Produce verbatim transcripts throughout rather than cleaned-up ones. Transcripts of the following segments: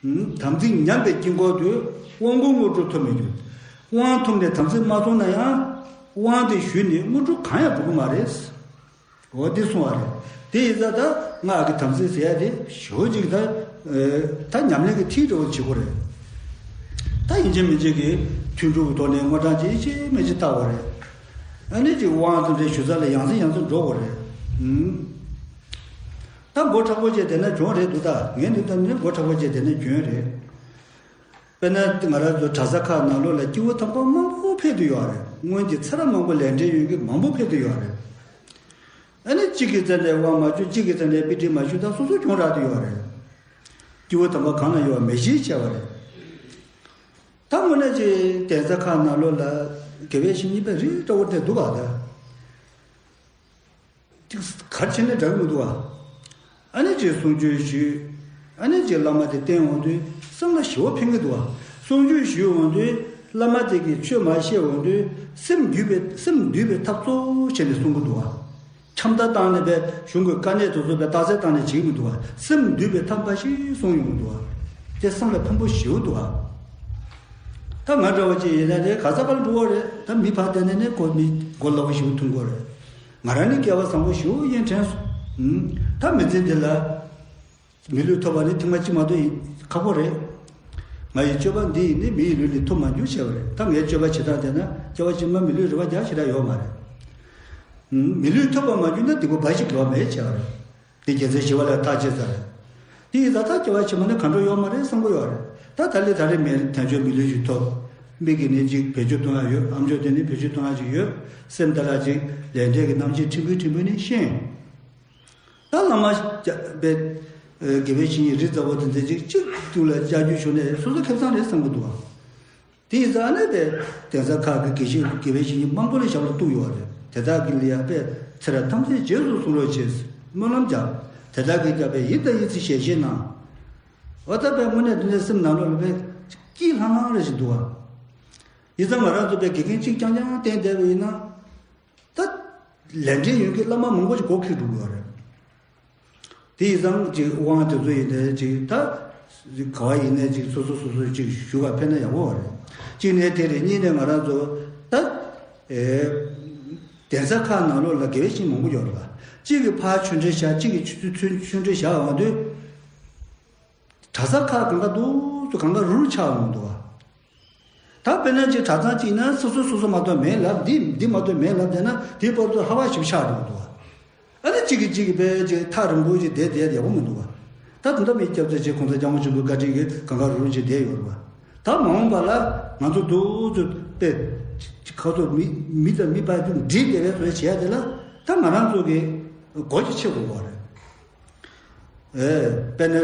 དམ་ཚིག་ཉམས་པའི་དཀྱིལ་འཁོར་དུ་དབང་བསྐུར་དངོས་གྲུབ་ཐོབ་མི་འགྱུར། དབང་ཐོབ་ནས་དམ་ཚིག་མ་ཐོབ་ན་ཡང་དབང་དེ་ཞུས་ནས་དངོས་གྲུབ་གང་ཡང་འགྲུབ་ཀྱི་མ་རེད། འོ་འདི་གསུང་བ་རེད། དེ་ཡིན་ཙང་ད་ང་གི་དམ་ཚིག་ཟེར་ཡ་དེ་ཞོ་ཅིག་ད་ད་ཉམས་ལེན་གྱི་ཐིག་འདྲ་བོ་བྱེད་དགོས་རེད། ད་ཡིན་གཅིག་མིན་གཅིག་གི་ཐུན་དྲུག་གི་ཐོག་ནས་དངོས་གྲངས་ཅིག་ཅིག་མིན་ཅིག་བཏགས་པ་རེད། ཨ་ནི་ཅིག་དབང་དང་འབྲེལ་ཞུ་ས་ལ་ཡང་སེ་ཡང་སེ་འགྲོ་དགོས་རེད། ཨུམ། ད་མགོ་མཁྲེགས་པོ་བྱས་བསྡད་ན་གྱོང་རེད་འདུག་ད་ངས་འདི་ལྟ་ནས་མགོ་མཁྲེགས་པོ་བྱས་བསྡད་ན་གྱོང་རེད། དཔེར་ན་ང་རང་ཚོ་གྲྭ་ས་ཁག་ནང་ལོགས་ལ་སྐྱེ་བོ་དམ་པ་མང་པོ་ཕེབས་ཏེ་ཡོད་རེད། སྔོན་གྱི་ཚེ་རབས་མང་པོ་ལས་འབྲས་ཡོད་མཁན་མང་པོ་ཕེབས་ཏེ་ཡོད་རེད། ཨ་ནི་གཅིག་གི་རྩ་ནས་དབང་མ་ཞུ་གཅིག་གི་རྩ་ནས་དཔེ་ཁྲིད་མ་ཞུ་ད་སོ་སོ་གྱོང་རག་ཏུ་ཡོད་རེད། སྐྱེ་བོ་དམ་པ་གང་ན་ཡོད་མེད་ཤེས་བྱས་པ་རེད། ད་དངོས་གནས་ཀྱི་གདན་ས་ཁག་ནང་ལོགས་ལ་དགེ་བའི་བཤེས་གཉེན་པ་རིགས་འདྲ་བོ་དེ་འདུག་ག་ད་ཅིག་གར་ཕྱིན་ནས་འདྲ་གི་མི་འདུག་ག་ཨ་ནི་ཅིག་གསུང་ཆོས་ཞུས། ཨ་ནི་ཅིག་བླ་མ་དེ་བསྟེན་འོང་དུས་སེམས་ལ་ཞི་བ་ཕན་གི་འདུག་ག་གསུང་ཆོས་ཞུས་འོང་དུས་བླ་མ་དེ་གིས་ཆོས་མ་བཤད་འོང་དུས་སེམས་འདུལ་བའི་སེམས་འདུལ་བའི་ཐབས་གཙོ་བོ་བྱས་ནས་གསུང་གི་འདུག་ག་འཆམ་ཐག་བཏང་ནས་པའི་གཞུང་གི་དཀའ་གནད་དེ་ཚོ་པའི་རྟགས་གསལ་བཏང་ནས་བྱེད་མི་འདུག་ག་སེམས་འདུལ་བའི་ཐབས་འབའ་ཞིག་གསུངས་ཡོང་གི་འདུག་ག་དེ་སེམས་ལ་ཕན་པོ་ཞེ་པོ་འདུག་ག་ད་ང་འདྲ་བ་ཅིག་ཡིན་ན་དེ་ག་ས་ག་ལ་འགྲོ་བ་རེད། ད་མི་ཕར་བསྡད་ནས་ནི་གོ་མི་གོ་སླ་བོ་ཞེ་པོ་ཐུག་གི་རེད། ང་རང་ནི་སྐལ་བ་བཟང་པོ་ཞེ་པོ་ཡིན་དྲན་སོང་། ད་མི་ཚེ་འདི་ལ་མི་ལུས་ཐོབ་པ་ནི་ཐེངས་མ་གཅིག་མ་གཏོགས་ཡིན་ཁག་པོ་རེད། ང་ཡི་སྤྱོད་པ་འདི་ཡིས་ནི་མི་ཡི་ལུས་ལས་ཐོབ་མ་འགྱུར་བྱས་པ་རེད། ད་ངའི་སྤྱོད་པ་བྱེད་སྟངས་དེ་ན་སྐྱེ་བ་ཕྱི་མ་མི་ལུས་རེ་བ་རྒྱག་ཞེ་དྲག་ཡོད་མ་རེད། མི་ལུས་ཐོབ་པ་མ་གྱུར་ན་སྡིག་པ་འབའ་ཞིག་འགྲོ་བ་མེད་བྱས་པ་རེད། དེ་རྒྱལ་སྲས་ཞི་བ་ལྷས་ཐག་བཅད་ཚར་རེད། དེ་ཡིན་ཙང་ད་སྐྱེ་བ་ཕྱི་མ་ནི་གང་འགྲོ་ཡོད་མ་རེད་བསམ་གྱི་ཡོད་རེད། ད་ད་ལེ་ད་རེས་མེད་དལ་འབྱོར་མི་ལུས་ཤིག་ཐོབ། མིག་གིས་ནི་གཅིག་བེད་སྤྱོད་གཏོང་ཡ་ཡོད། ཨམ་ཅོག་དེ་ནི་བེད་སྤྱོད་གཏོང་ཡ་ཅིག་ཡོད། སེམས་ད་ལ་ཅིག་ལས་འབྲས་ཀྱི་རྣམ་ཤེས་ཕྲན་བུ་ཕྲན་བུ་ནི་ཤེས། ད་བླ་མ་པའི་དགེ་བའི་བཤེས་གཉེན་རིགས་རྩ་བོ་དེ་འདྲ་ཅིག་གཅིག་ཏུ་ལ་ལྕགས་ཀྱུ་ཞུ་ནས་སོ་སོ་ཁེ་བཟང་རེད་བསམ་གྱི་འདུག་བ། དེ་ཡིན་ཙང་ཨ་ནི་དེ་གདན་ས་ཁག་གི་དགེ་བཤེས་དགེ་བའི་བཤེས་གཉེན་མང་པོ་ལ་ཞབས་ལ་གཏུགས་ཡོད་རེད། དེ་དག་གི་ལ་ཡང་པས་ཚེ་རབས་ཐམས་ཅད་རྗེས་སུ་བཟུང་རོགས་བྱེད་སྨོན་ལམ་བརྒྱབ། དེ་དག་གི་རྒྱབ་པས་ཡིད་དང་ཡིད་ཆེས་ཞལ་བཞེས་གནང་། འོ་ད་པས་དངོས་གནས་དེ་འདྲའི་སེམས་ནང་ལོགས་ལ་པས་སྐྱིད་ལྷང་ལྷང་རེ་ཞིག་འདུག་བ། ཡིན་ཙང་ང་རང་ཚོ་པས་དགེ་རྒན་གཅིག་རྐྱང་རྐྱང་བསྟེན་བསྡད་པ་ཡིན་ན། ད་ལས་འབྲེལ་ཡོད་མཁན་བླ་མ་མང་པོ་ཞིག་སྒོ་ཁེགས་འགྲོ་གི་ཡོད་རེད། དེ་ཡིན་ཙང་ཅིག་དབང་དེ་ཚོ་ཡིན་ནའི་ཅིག་ད་ག་བ་ཡིན་ནའི་ཅིག་སོ་སོ་སོ་སོ་ཅིག་ཞུ་ག་ཕེབས་ན་ཡག་པོ་རེད། གཅིག་ནས་དེ་རེད། གཉིས་ནས་ང་རང་ཚོ་ད་ཨེ་གདན་ས་ཁག་ནང་ལོགས་ལ་དགེ་བའི་བཤེས་མང་པོ་ཡོད་རེད་པ། གཅིག་གིས་ཕར་ཆོས་འབྲེལ་བཞག་གཅིག་གིས་ཆོས་ཆོས་ཆོས་འབྲེལ་བཞག་འོང་དུས། གྲྭ་ས་ཁག་གང་ག་འདུག་ཚོ་གང་ག་རུ་རུ་ཆགས་འོང་འདུག་བ། ད་དཔེར་ན་ཅིག་གྲྭ་ཚང་གཅིག་ན་སོ་སོ་སོ་སོ་མ་གཏོགས་མེད་ལབ། འདི་འདི་མ་གཏོགས་མེད་ལབ་བསྡད་ན་དེའི་བར་དུ་ཧ་བ་ཞིག་ཆགས་འགྲོ་འདུག་བ། ཨ་ནི་གཅིག་གིས་གཅིག་གིས་དཔེ་ཅིག་ཐག་རིང་པོ་ཅིག་བསྡད་བསྡད་ཡག་པོ་མི་འདུག་བ། ད་དེ་འདྲ་མི་སྐྱབས་རྗེ་གོང་ས་སྐྱབས་མགོན་ཆེན་པོ་བཀའ་དྲིན་གྱིས་གང་ག་རུ་རུ་ཅིག་བསྡད་ཡོད་རེད་བ། ད་མ་འོངས་པ་ལ་ང་ཚོ་འདུག་ཚོ་དཔེ་ཁ་ཐོག་མི་མི་དང་མི་བར་དུ་འགྲིག་བསྡད་པའི་བཟོ་བྱས་དེ་ལ་ད་ང་རང་ཚོ་གི་སྒོ་ཅིག་ཕྱེ་དགོས་པ་རེད། ཨེ། དཔེར་ན་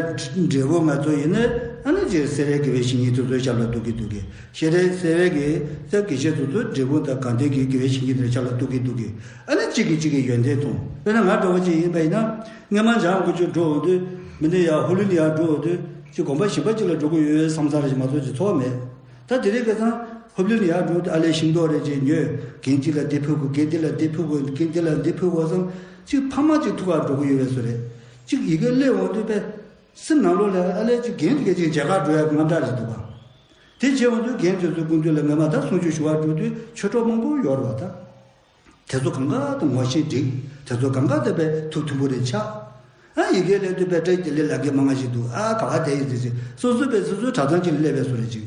འབྲས་བུ་ང་ཚོ་ཡིན་ན་ཨ་ནི་ཅིག་སེ་རའི་དགེ་བའི་བཤེས་གཉེན་དེ་ཚོའི་ཞབས་ལ་གཏུག་གི་འདུག་གི། ཤེས་རིག་སེ་རའི་གི་ས་དགེ་བཤེས་དེ་ཚོ་འབྲས་བུ་དང་དགའ་ལྡན་གྱི་དགེ་བའི་བཤེས་གཉེན་དེ་ཞབས་ལ་གཏུག་གི་འདུག་གི། ཨ་ནི་གཅིག་གིས་གཅིག་གི་ཡོན་ཏན་མཐོང་། དཔེར་ན་ང་འདྲ་བོ་ཅིག་ཡིན་པ་ཡིན་ན་སྔས་མ་འཇང་དགུ་ཆུ་འགྲོ་འོང་དུས་མི་འདི་ཡར་ཧུ་ལུ་ལི་ཡར་འགྲོ་འོང་དུས་ཅིག་དགོན་པ་གཞན་པ་ཅིག་ལ་འགྲོ་གི་ཡོད་བསམ་ས་རེ་ཞིག་མ་གཏོགས་ཅིག་ཚོར་བ་མེད། ད་དེ་རིང་ཁ་སང་ཧུབ་ལི་ལ་ཡར་འགྲོ་དུས་ཨ་ལས་ཤིང་ཏོག་རེ་ཅིག་ཉོས། རྒན་གཅིག་ལ་འདི་ཕུལ་དགོས། རྒན་འདི་ལ་འདི་ཕུལ་དགོས། རྒན་འདི་ལ་འདི་ཕུལ་དགོས་བསམ། ཅིག་ཕ་མ་ཅིག་ཐུག་གར་འགྲོ་གི་ཡོད་པའི་བཟོ་རེད། ཅིག་ཡི་གེ་སླེབས་འོང་དུས་པས་སེམས་ནང་ལོགས་ལ་ཨ་ལས་ཅིག་རྒན་དེ་གས་ཅིག་མཇལ་ཁ་འགྲོ་ཡག་གི་དངངས་སྐྲག་རེ་འདུག་ག་དེ་བྱས་འོང་དུས་རྒན་དེ་ཚོའི་སྐུ་མདུན་ལ་སྔོན་མ་ད་གསུང་ཆོས་ཞུ་བར་འགྲོ་དུས་ཆོས་གྲོགས་མང་པོ་ཡོད་རེད་བ་ད། དེ་ཚོ་གང་ག་དང་ངོ་ཤེས་འགྲིག་དེ་ཚོ་གང་ག་དེ་པས་ཐུགས་མཐུན་པོ་རེ་ཆགས། ཨ་ཡི་གེ་སླེབས་དུས་པས་བཀྲ་ཤིས་བདེ་ལེགས་ལབ་མཁན་མང་ང་ཞིག་འདུག་ཨ་ག་བ་བསྡད་ཡིན་ཟེར་ཟེར་སོ་སོ་པས་སོ་སོའི་གྲྭ་ཚང་གཅིག་ལ་སླེབས་པའི་བཟོ་རེ་ཅིག་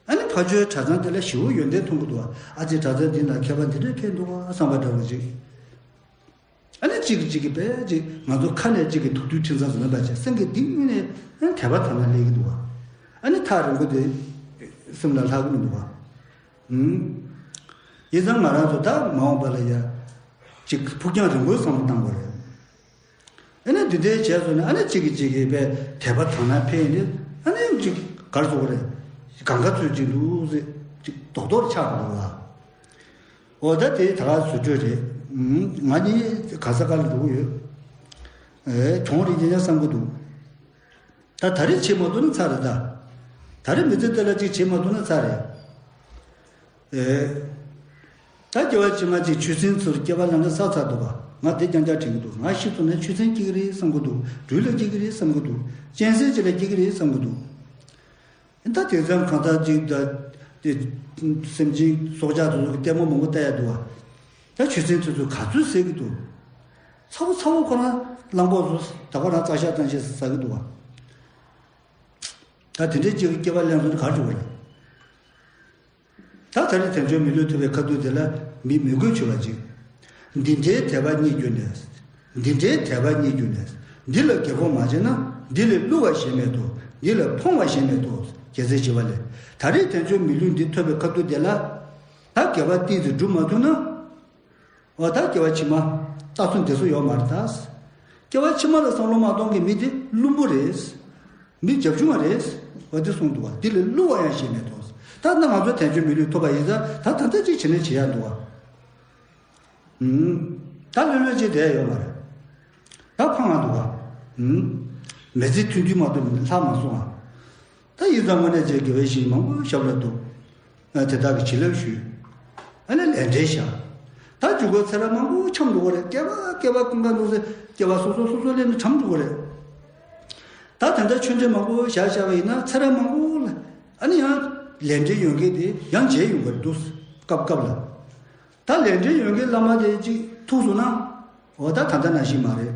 ཨ་ནི་ཕ་ཆོས་གྲྭ་ཚང་དེ་ལ་ཞེ་པོ་ཡོན་ཏན་མཐོང་གི་འདུག་ཨ་ཙི་གྲྭ་ཚང་འདི་ན་མཁས་པ་འདི་འདྲས་ཕེབས་འདུག་ཨ་བསམ་པ་འདྲ་བོ་ཅིག་ཨ་ནི་གཅིག་གིས་གཅིག་གིས་པས་ཅིག་ང་ཚོ་ཁ་ནས་གཅིག་གིས་ཐུགས་མཐུན་འཕྲིན་བཟང་ཟེར་ན་འདྲ་ཅིག་སེམས་ཀྱི་གཏིང་ངོས་ནས་ཨ་ནི་དད་པ་དག་སྣང་སླེབས་ཀྱི་འདུག་ཨ། ཨ་ནི་ཐག་རིང་པོ་དེ་སེམས་ལ་ལྷག་གི་མི་འདུག་ཨ། ཨུམ། ཡིན་ཙང་ང་རང་ཚོ་ད་མ་འོངས་པ་ལ་ཡ་ཅིག་ཕུགས་རྒྱང་རིང་པོའི་བསམ་བློ་བཏང་དགོས་རེད། ཨ་ནི་འདི་འདྲའི་བྱས་སོང་ན་ཨ་ནི་གཅིག་གིས་གཅིག་གིས་པས་དད་པ་དག་སྣང་འཕེལ་ནས་ཨ་ནི་ཅིག་གར་སོང་བ་རེད། གང་ག་ཚོད་ཅིག་འདུག་ཟེར་ཅིག་རྡོག་རྡོག་ཆགས་འདུག་ལ། འོ་ད་དེ་ད་ག་ཟུར་གྲོས་རེད། ཨུམ། ང་གཉིས་ག་ས་ག་ལ་འགྲོ་གི་ཡོད། ཨེ་གྱོང་རེད་ཡིན་ཡང་བསམ་གི་འདུག་ད་ད་རེས་བྱེད་མ་ཐུབ་ན་ཚར་རེད་ད། ད་རེས་མི་ཚེ་འདི་ལ་ཅིག་བྱེད་མ་ཐུབ་ན་ཚར་རེད། ཨེ། ད་སྐྱེ་བ་ཕྱི་མ་ཅིག་ཆུ་སྲིན་ཚུར་སྐྱེ་བ་ལེན་ག་བསགས་ཚར་འདུག་ག་ང་དེ་རྐྱང་རྐྱང་དྲན་གྱི་འདུག་ང་ཤི་སོང་ན་ཆོས་ཚན་སྐྱེ་གི་རེད་བསམ་གྱི་འདུག་སྦྲུལ་ལ་སྐྱེ་གི་རེད་བསམ་གྱི་འདུག་གཅན་གཟན་ཅིག་ལ་སྐྱེ་གི་རེད་བསམ་གྱི་འདུག་ད་དེང་སང་གང་ལྟར་ཅིག་ད་དེ་སེམས་ཅན་སྲོག་ཆགས་དེ་ཚོ་གི་ལྟད་མོ་མང་པོ་ལྟ་ཡ་འདུག་བ། ད་ཆོས་ཚན་དེ་ཚོ་ག་ཚོད་ཟེར་གྱི་འདུག་ཚ་བོ་ཚ་བོ་ཁོ་རང་གླང་གོག་ཚོ་ད་ཁོ་རང་རྩྭ་ཤ་བཏང་བྱས་ཟ་གི་འདུག་བ། ད་དེ་འདྲའི་ཅིག་སྐྱེ་བ་ལེན་སོང་ན་ག་རེ་བྱུང་བ་རེད། ད་ད་རེས་དལ་འབྱོར་མི་ལུས་ཐོབ་པའི་ཁ་ཐུག་དེ་ལ་མི་མོས་གུས་བྱེད་པ་ཅིག་འདི་འདྲའི་དད་པ་རྙེད་རྒྱུ་ནས། འདི་འདྲའི་དད་པ་རྙེད་རྒྱུ་ནས། འདི་ལ་དགེ་སྒོ་མ་བྱས་ན་འདི་ལས་བསླུ་བ་གཞན་མེད་དོ། འདི་ལས་ཕོངས་པ་གཞན་མེད་དོ། རྒྱལ་སྲས་ཞི་བ་ལྷས། ད་རེས་དལ་འབྱོར་མི་ལུས་འདི་ཐོབ་པའི་ཁ་ཐུག་དེ་ལ། ད་དགེ་བ་ཏིག་ཙམ་སྒྲུབ་མ་ཐུབ་ན། འོ་ད་སྐྱེ་བ་ཕྱི་མ་ལྟ་ཚུལ་འདི་ཚོ་ཡོད་མ་རེད་ད། སྐྱེ་བ་ཕྱི་མ་ལ་བསམ་བློ་མ་གཏོང་མཁན་མི་དེ་བླུན་པོ་རེད། མི་རྒྱབ་ཆུང་བ་རེད། འོ་དེ་གསུངས་འདུག་བ། འདི་ལས་བསླུ་བ་ཡང་གཞན་མེད་དོ། ད་ནི་ང་ཚོ་དལ་འབྱོར་མི་ལུས་ཐོབ་པ་ཡིན་ཙང་ད་ད་ལྟ་ཅིག་བྱེད་ནས་བྱེད་ཡག་འདུག་བ། ཨུམ། ད་ལྷོད་ལྷོད་ཅིག་བསྡད་ཡོད་མ་རེད། ད་ཕངས་ང་འདུག་བ། ཨུམ། མི་ཚེ་ཐུང་ཐུང་མ་གཏོགས་ལྷག་མ་སོང་བ། ད་ཡིན་ཙང་དངོས་གནས་ཅིག་དགེ་བའི་བཤེས་གཉེན་མང་པོ་ཞབས་ལ་འདུག་ཨ་དེ་དག་གི་བྱིན་རླབས་ཞུས། ཨ་ནི་ལས་འབྲས་བཞག་ད་འཇུག་སྒོ་ཚེ་རབས་མང་པོ་འཁྱམས་འགྲོ་གི་རེད། སྐྱེ་བ་སྐྱེ་བ་ཀུན་དགའ་འདུག་ཟེར་སྐྱེ་བ་སོ་སོ་སོ་སོ་ལེན་ནས་འཁྱམས་འགྲོ་གི་རེད། ད་དེ་འདྲ་ཆོས་འབྲེལ་མང་པོ་བཞག་བཞག་པ་ཡིན་ན་ཚེ་རབས་མང་པོ་ལ་ཨ་ནི་ཡང་ལས་འབྲས་ཡོད་མཁན་དེ་ཡང་མཇལ་ཡོང་གི་རེད་འདུག་སྐབས་སྐབས་ལ། ད་ལས་འབྲས་ཡོད་མཁན་བླ་མ་དེ་གཅིག་ཐུག་སོང་ན། འོ་ད་ད་ལྟ་ནང་བཞིན་མ་རེད།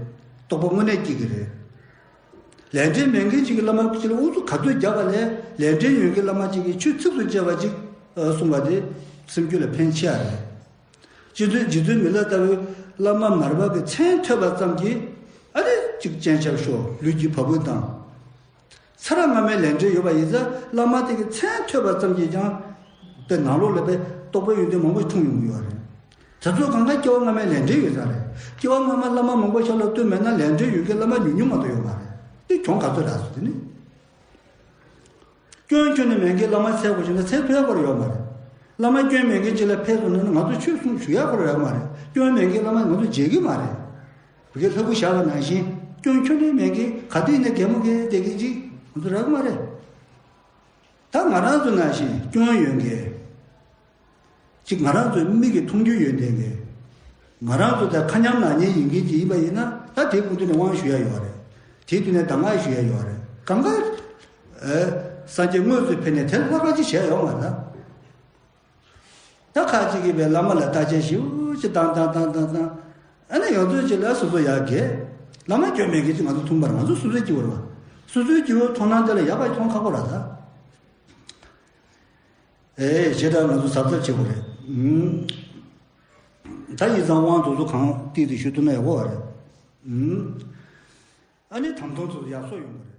རྟོགས་པ་དངོས་གནས་སྐྱེ་གི་རེད། ལས་འབྲས་མེད་མཁན་གཅིག་གི་བླ་མ་གཅིག་ལ་ཨུ་ཚུགས་ག་ཚོད་རྒྱག་པ་ལས་ལས་འབྲས་ཡོད་མཁན་བླ་མ་གཅིག་གིས་ཆོས་ཚིགས་སུ་བཅད་པ་གཅིག་གསུངས་པ་དེ་སེམས་རྒྱུད་ལ་ཕན་ཆེ་བ་རེད། རྗེ་བཙུན་རྗེ་བཙུན་མི་ལ་ལྟ་བུའི་བླ་མ་མར་པ་གི་མཚན་ཐོས་པ་ཙམ་གྱིས་ཨ་རེ་གཅིག་སྤྱན་ཆབ་ཤོར་ལུས་ཀྱི་བ་སྤུ་ལྡང་། ཚེ་རབས་སྔ་མའི་ལས་འབྲས་ཡོད་པ་ཡིན་ཙང་བླ་མ་དེ་གི་མཚན་ཐོས་པ་ཙམ་གྱིས་ཀྱང་དེ་ནང་ལོགས་ལ་དཔེ་རྟོགས་པའི་ཡོན་ཏན་མང་པོ་འཁྲུངས་ཡོང་གི་ཡོད་རེད། དེ་ཚོ་གང་ག་སྐྱེ་བ་སྔ་མའི་ལས་འབྲས་ཡོད་ས་རེད། སྐྱེ་བ་སྔ་མ་བླ་མ་མང་པོ་ཞབས་ལ་བསྟོད་མེད་ན་ལས་འབྲས་ཡོད་མཁན་བླ་མ་ཉུང་ཉུང་མ་གཏོགས་ཡོད་མ་རེད། དེ་གྱོང་ག་ཚོད་རག་སོང་དེ་ནི། སྐྱོན་ཁྱོན་ནས་མེད་མཁན་བླ་མ་འཚོལ་དགོས་བྱུང་ན་འཚོལ་ཐུབ་ཡག་པོ་ཡོད་མ་རེད། བླ་མ་སྐྱོན་མེད་མཁན་ཅིག་ལ་ཕེབས་སོང་ན་ང་ཚོ་ཆོས་གསུང་ཞུ་ཡག་པོ་ཡོད་མ་རེད། སྐྱོན་མེད་མཁན་བླ་མ་ང་ཚོ་མཇལ་གི་མ་རེད། བོད་སྐད་ལྷ་སྐུ་བཞག་པ་ནང་བཞིན་སྐྱོན་ཁྱོན་ནས་མེད་མཁན་ག་དུས་ནས་གད་མོ་བགད་བསྡད་མཁན་ཅིག་ང་ཚོ་རག་གི་མ་རེད། ད་ང་རང་ཚོ་ནང་བཞིན་སྐྱོན་ཡོད་མཁན། གཅིག་ང་རང་ཚོའི་མིག་གིས་མཐོང་རྒྱུ་ཡོད་བསྡད་མཁན། ང་རང་ཚོ་ད་ཁ་ཉམས་ནག་ཉེས་ཡིན་མཁན་ཅིག་ཡིན་པ་ཡིན་ན་ད་དེའི་སྐུ་མདུན་ནས་དབང་ཞུ་ཡ་ཡོད་རེད། དེའི་མདུན་ནས་གདམས་ངག་ཞུ་ཡ་ཡོད་རེད། གང་ག་ཨེ། སངས་རྒྱས་དངོས་སུ་ཕེབས་ནས་དེ་ལྷག་ག་ཅིག་བྱས་ཡོད་མ་རེད། ད་ཁ་ཅིག་གིས་པའི་བླ་མ་ལ་བརྟག་དཔྱད་ཞིབ་ཅིག་བཏང་བཏང་བཏང་བཏང་བཏང་། ཨ་ནི་ཡོངས་རྫོགས་ཅིག་ལ་སོ་སོ་ཡག་གི། བླ་མ་སྐྱོན་མེད་མཁན་ཅིག་ང་ཚོ་མཐོང་པར་ང་ཚོ་སོ་སོའི་སྐྱེ་བོ་རེད་བ། སོ་སོའི་སྐྱེ་བོའི་མཐོང་སྣང་དེ་ལ་ཡག་པ་མཐོང་ཁག་པོ་རེད་ད། ཨེ་ཞེ་དྲག་ང་ཚོ་གཟབ་གཟབ་བྱེད་དགོས་རེད། ཨུམ། ད་ཡིན་ཙང་དབང་དེ་ཚོ་གང་ཏིག་ཏིག་ཞུ་ཐུབ་ན་ཡག་པོ་བ་རེད། ཨུམ། ཨ་ནི་དམ་དོན་ཚོ་ཡག་སོ་ཡོང་གི་རེད།